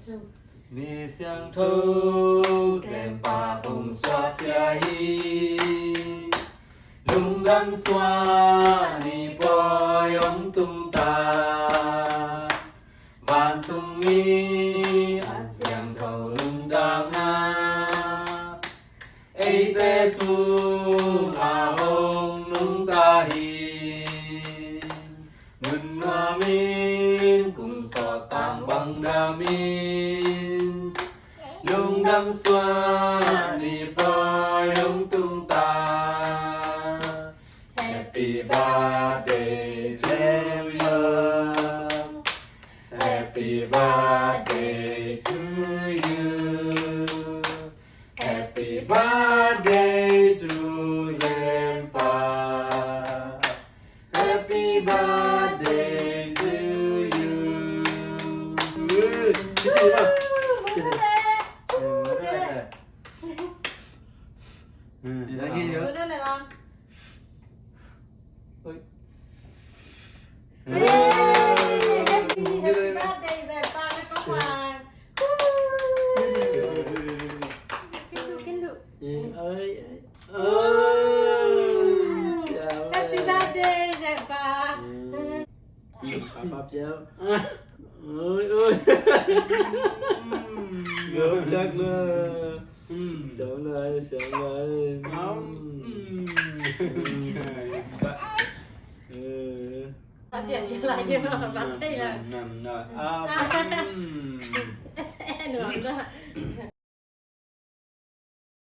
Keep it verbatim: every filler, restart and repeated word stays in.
Ni siangthou lempa hong suak khia hi. Lungdam suah ni pawi hong tung ta. Vantungmi an siangthou lungdamna eite sung a hong nungta hi. Nunnuam in kum sawt tang bang dam in, lungdam suah ni pawi hong tung ta. Happy birthday to you. Happy birthday to you. Happy birthday to Lempa. Happy birthday to you. Lagi, yo. Oi. Hey, happy birthday, Lempa, Lempa sang. Kendu, kendu. Oi, oi. Happy birthday, Lempa. Papa piau. Oi, oi. Ngap dak na. Siam lai, siam lai. Ba pian pian lai dia, ba thei la. Nam, nam, nam. Ah, mm. Ese nuam la.